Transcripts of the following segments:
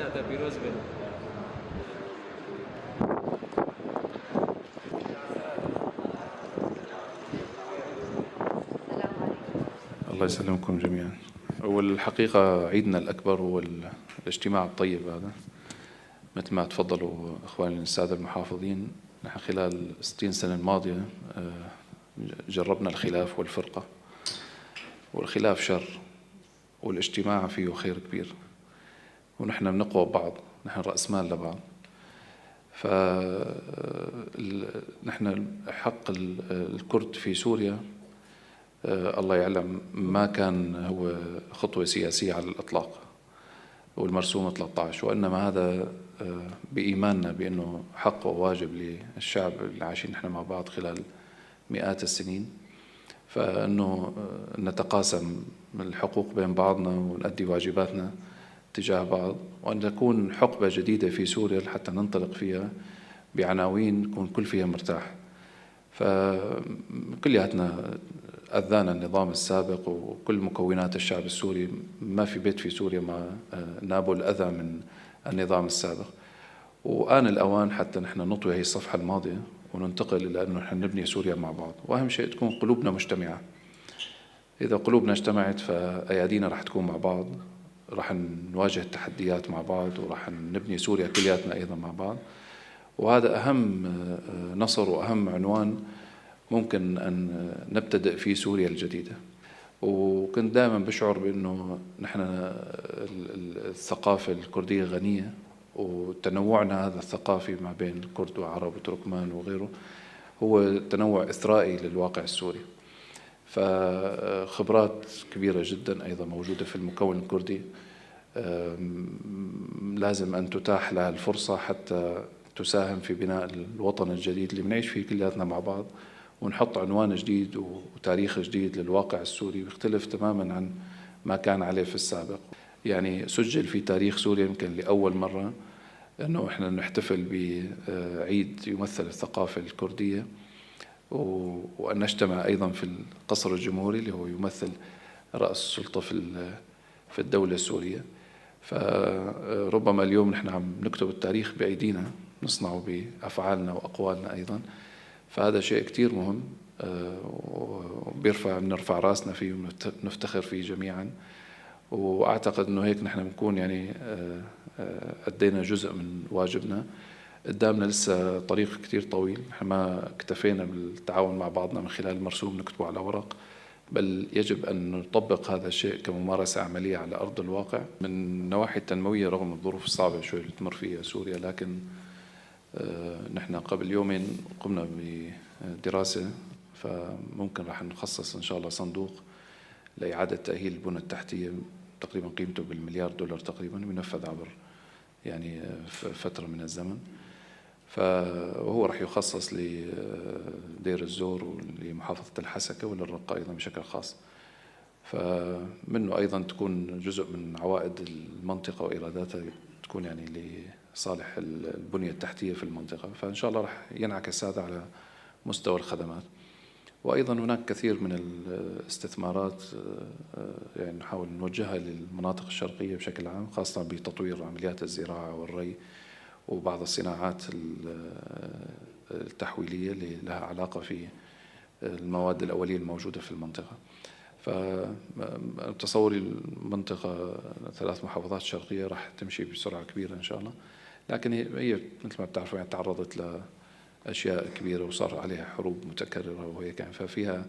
Roja te pîroz be. الله يسلمكم جميعا. والحقيقة عيدنا الأكبر هو الاجتماع الطيب هذا، مثل ما تفضلوا إخواني السادة المحافظين، نحن خلال 60 سنة الماضية جربنا الخلاف والفرقة، والخلاف شر والاجتماع فيه خير كبير، ونحن بنقوى ببعض، نحن رأس مال لبعض. فنحن حق الكرد في سوريا الله يعلم ما كان هو خطوة سياسية على الإطلاق والمرسوم 13، وإنما هذا بإيماننا بأنه حق وواجب للشعب اللي عايشين نحن مع بعض خلال مئات السنين، فإنه نتقاسم الحقوق بين بعضنا ونؤدي واجباتنا تجاه بعض، وأن تكون حقبة جديدة في سوريا حتى ننطلق فيها بعناوين نكون كل فيها مرتاح. فكلياتنا أذانا النظام السابق وكل مكونات الشعب السوري، ما في بيت في سوريا ما نابوا الأذى من النظام السابق، وآن الأوان حتى نحن نطوي هي الصفحة الماضية وننتقل إلى أنه نحن نبني سوريا مع بعض. وأهم شيء تكون قلوبنا مجتمعة، إذا قلوبنا اجتمعت فأيادينا رح تكون مع بعض، رح نواجه التحديات مع بعض، ورح نبني سوريا كلياتنا أيضا مع بعض. وهذا أهم نصر وأهم عنوان ممكن أن نبتدئ فيه سوريا الجديدة. وكنت دائما بشعر بأنه نحن الثقافة الكردية غنية، وتنوعنا هذا الثقافي ما بين الكرد وعرب وتركمان وغيره هو تنوع إثرائي للواقع السوري. فخبرات كبيرة جدا أيضا موجودة في المكون الكردي، لازم أن تتاح لها الفرصة حتى تساهم في بناء الوطن الجديد اللي بنعيش فيه كلياتنا مع بعض، ونحط عنوان جديد وتاريخ جديد للواقع السوري بيختلف تماما عن ما كان عليه في السابق. يعني سجل في تاريخ سوريا يمكن لأول مرة أنه إحنا نحتفل بعيد يمثل الثقافة الكردية، وأن نجتمع أيضا في القصر الجمهوري اللي هو يمثل رأس السلطة في الدولة السورية. فربما اليوم نحن عم نكتب التاريخ بأيدينا، نصنعه بأفعالنا وأقوالنا أيضا، فهذا شيء كتير مهم، وبيرفع بنرفع راسنا فيه ونفتخر فيه جميعا. وأعتقد أنه هيك نحن بنكون يعني أدينا جزء من واجبنا. قدامنا لسه طريق كتير طويل، نحن ما اكتفينا بالتعاون مع بعضنا من خلال مرسوم نكتبه على ورق، بل يجب أن نطبق هذا الشيء كممارسة عملية على أرض الواقع. من النواحي التنموية رغم الظروف الصعبة شوي اللي تمر فيها سوريا، لكن نحن قبل يومين قمنا بدراسة، فممكن راح نخصص إن شاء الله صندوق لإعادة تأهيل البنى التحتية تقريبا قيمته بالمليار دولار تقريبا، وينفذ عبر يعني فترة من الزمن. فهو راح يخصص لدير الزور ولمحافظة الحسكة وللرقة أيضا بشكل خاص، فمنه أيضا تكون جزء من عوائد المنطقة وإيراداتها تكون يعني لصالح البنية التحتية في المنطقة. فإن شاء الله راح ينعكس هذا على مستوى الخدمات. وأيضا هناك كثير من الاستثمارات يعني نحاول نوجهها للمناطق الشرقية بشكل عام، خاصة بتطوير عمليات الزراعة والري وبعض الصناعات التحويلية اللي لها علاقة في المواد الأولية الموجودة في المنطقة. فتصوري المنطقة 3 محافظات شرقية راح تمشي بسرعة كبيرة إن شاء الله، لكن هي مثل ما بتعرفوا يعني تعرضت لأشياء كبيرة وصار عليها حروب متكررة وهيك يعني، ففيها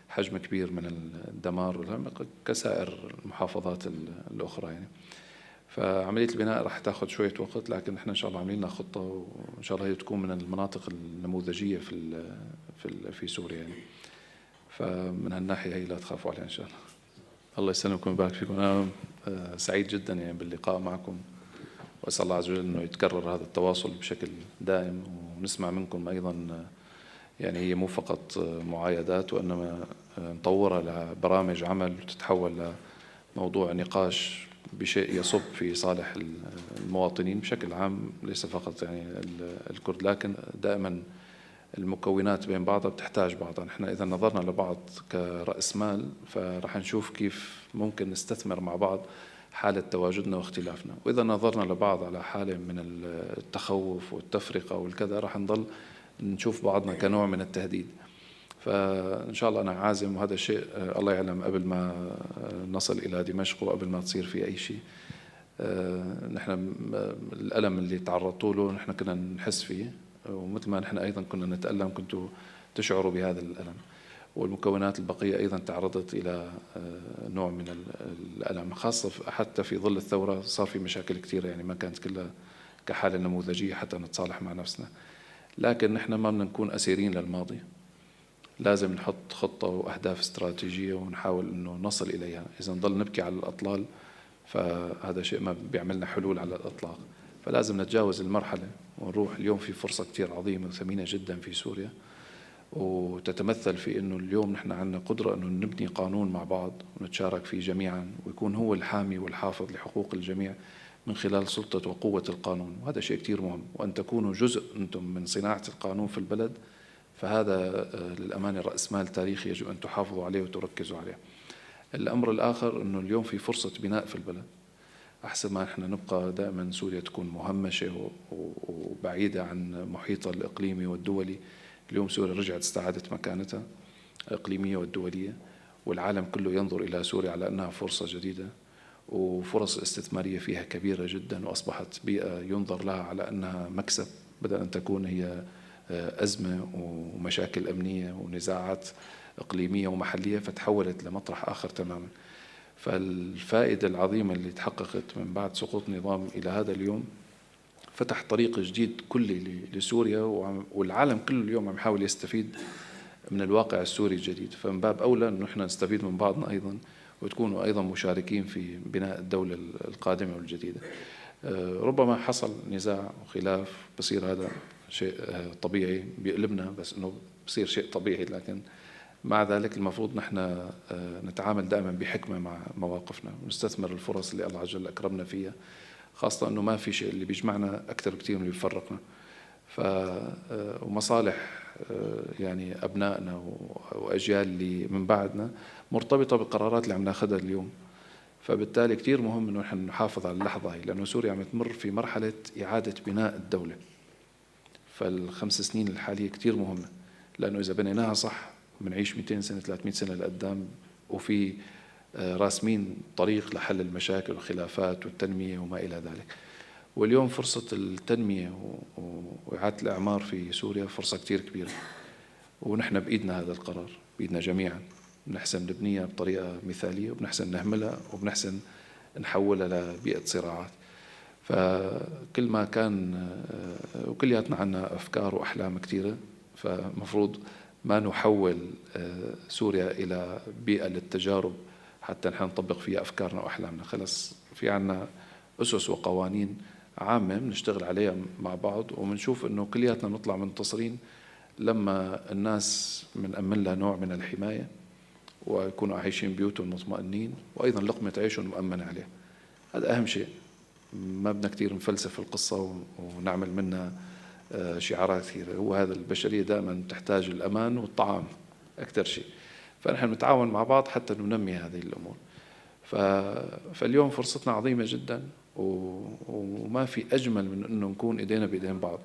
حجم كبير من الدمار كسائر المحافظات الأخرى يعني. فعملية البناء راح تاخذ شوية وقت، لكن احنا إن شاء الله عاملين لنا خطة، وإن شاء الله هي تكون من المناطق النموذجية في سوريا يعني. فمن هالناحية هي لا تخافوا عليها إن شاء الله. الله يسلمكم ويبارك فيكم. أنا سعيد جدا يعني باللقاء معكم، وأسأل الله عز وجل أنه يتكرر هذا التواصل بشكل دائم، ونسمع منكم أيضا. يعني هي مو فقط معايدات، وإنما نطورها لبرامج عمل وتتحول لموضوع نقاش بشيء يصب في صالح المواطنين بشكل عام، ليس فقط يعني الكرد، لكن دائما المكونات بين بعضها بتحتاج بعضها. نحن إذا نظرنا لبعض كرأس مال فرح نشوف كيف ممكن نستثمر مع بعض حالة تواجدنا واختلافنا. وإذا نظرنا لبعض على حالة من التخوف والتفرقة والكذا رح نضل نشوف بعضنا كنوع من التهديد. فإن شاء الله أنا عازم، وهذا الشيء الله يعلم قبل ما نصل إلى دمشق وقبل ما تصير في أي شيء. نحن الألم اللي تعرضتوا له نحن كنا نحس فيه، ومثل ما نحن أيضا كنا نتألم كنتوا تشعروا بهذا الألم، والمكونات البقية أيضا تعرضت إلى نوع من الألم، خاصة حتى في ظل الثورة صار في مشاكل كثيرة، يعني ما كانت كلها كحالة نموذجية حتى نتصالح مع نفسنا. لكن نحن ما بدنا نكون أسيرين للماضي، لازم نحط خطة وأهداف استراتيجية ونحاول أنه نصل إليها. إذا نضل نبكي على الأطلال فهذا شيء ما بيعملنا حلول على الإطلاق، فلازم نتجاوز المرحلة ونروح. اليوم في فرصة كتير عظيمة وثمينة جدا في سوريا، وتتمثل في أنه اليوم نحن عندنا قدرة أنه نبني قانون مع بعض ونتشارك فيه جميعا، ويكون هو الحامي والحافظ لحقوق الجميع من خلال سلطة وقوة القانون، وهذا شيء كتير مهم. وأن تكونوا جزء أنتم من صناعة القانون في البلد، فهذا للأمانة رأس مال تاريخي يجب أن تحافظوا عليه وتركزوا عليه. الأمر الآخر أنه اليوم في فرصة بناء في البلد، أحسن ما نحن نبقى دائما سوريا تكون مهمشة وبعيدة عن محيطها الإقليمي والدولي. اليوم سوريا رجعت استعادت مكانتها الإقليمية والدولية، والعالم كله ينظر إلى سوريا على أنها فرصة جديدة، وفرص استثمارية فيها كبيرة جدا، وأصبحت بيئة ينظر لها على أنها مكسب بدل أن تكون هي أزمة ومشاكل أمنية ونزاعات إقليمية ومحلية، فتحولت لمطرح آخر تماما. فالفائدة العظيمة اللي تحققت من بعد سقوط النظام إلى هذا اليوم فتح طريق جديد كلي لسوريا، والعالم كله اليوم عم يحاول يستفيد من الواقع السوري الجديد. فمن باب أولى أنه نحن نستفيد من بعضنا أيضا، وتكونوا أيضا مشاركين في بناء الدولة القادمة والجديدة. ربما حصل نزاع وخلاف، بصير هذا شيء طبيعي بيقلبنا، بس أنه بصير شيء طبيعي، لكن مع ذلك المفروض نحن نتعامل دائما بحكمة مع مواقفنا، ونستثمر الفرص اللي الله عز وجل أكرمنا فيها، خاصة أنه ما في شيء اللي بيجمعنا أكثر بكثير من اللي بيفرقنا. ومصالح يعني أبنائنا وأجيال اللي من بعدنا مرتبطة بالقرارات اللي عم ناخذها اليوم، فبالتالي كثير مهم أنه نحن نحافظ على اللحظة هي، لأنه سوريا عم تمر في مرحلة إعادة بناء الدولة. فالخمس سنين الحالية كثير مهمة، لأنه إذا بنيناها صح بنعيش 200 سنة 300 سنة لقدام، وفي راسمين طريق لحل المشاكل والخلافات والتنمية وما إلى ذلك. واليوم فرصة التنمية وإعادة الإعمار في سوريا فرصة كتير كبيرة، ونحن بإيدنا هذا القرار، بإيدنا جميعا. بنحسن نبنيها بطريقة مثالية، وبنحسن نهملها، وبنحسن نحولها لبيئة صراعات. فكل ما كان وكلياتنا عنا أفكار وأحلام كتيرة، فمفروض ما نحول سوريا إلى بيئة للتجارب حتى نحن نطبق فيها أفكارنا وأحلامنا. خلص في عنا أسس وقوانين عامة بنشتغل عليها مع بعض، وبنشوف إنه كلياتنا بنطلع منتصرين لما الناس بنأمن لها نوع من الحماية ويكونوا عايشين بيوتهم مطمئنين، وأيضا لقمة عيشهم مؤمنة عليها. هذا أهم شيء. ما بدنا كتير نفلسف القصة ونعمل منها شعارات كثيرة. هو هذا، البشرية دائما تحتاج الأمان والطعام أكثر شيء، فنحن نتعاون مع بعض حتى ننمي هذه الأمور. فاليوم فرصتنا عظيمة جدا، وما في أجمل من أنه نكون إيدينا بإيدين بعض.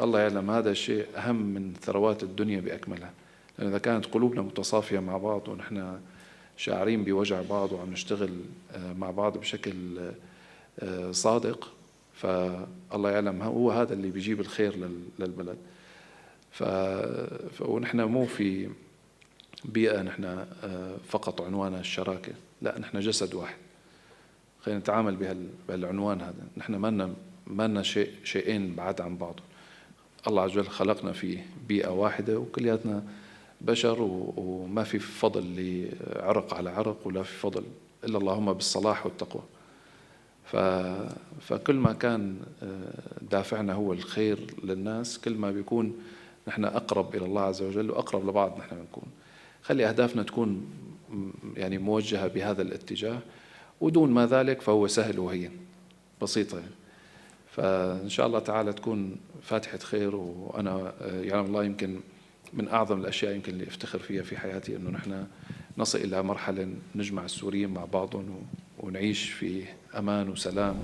الله يعلم هذا الشيء أهم من ثروات الدنيا بأكملها، لأن إذا كانت قلوبنا متصافية مع بعض ونحن شاعرين بوجع بعض وعم نشتغل مع بعض بشكل صادق، فالله يعلم هو هذا اللي بيجيب الخير للبلد. ونحن مو في بيئة نحن فقط عنوانها الشراكة، لا، نحن جسد واحد. خلينا نتعامل بهالعنوان هذا. نحن ما لنا شيئين بعاد عن بعض. الله عز وجل خلقنا في بيئة واحدة وكلياتنا بشر، وما في فضل لعرق على عرق، ولا في فضل إلا اللهم بالصلاح والتقوى. فكل ما كان دافعنا هو الخير للناس، كل ما بيكون نحن أقرب إلى الله عز وجل وأقرب لبعض نحن بنكون. خلي أهدافنا تكون موجهة بهذا الاتجاه، ودون ما ذلك فهو سهل وهين بسيطة يعني. فإن شاء الله تعالى تكون فاتحة خير. وأنا يعلم الله يمكن من أعظم الأشياء يمكن اللي أفتخر فيها في حياتي أنه نحن نصل إلى مرحلة نجمع السوريين مع بعضهم ونعيش في أمان وسلام.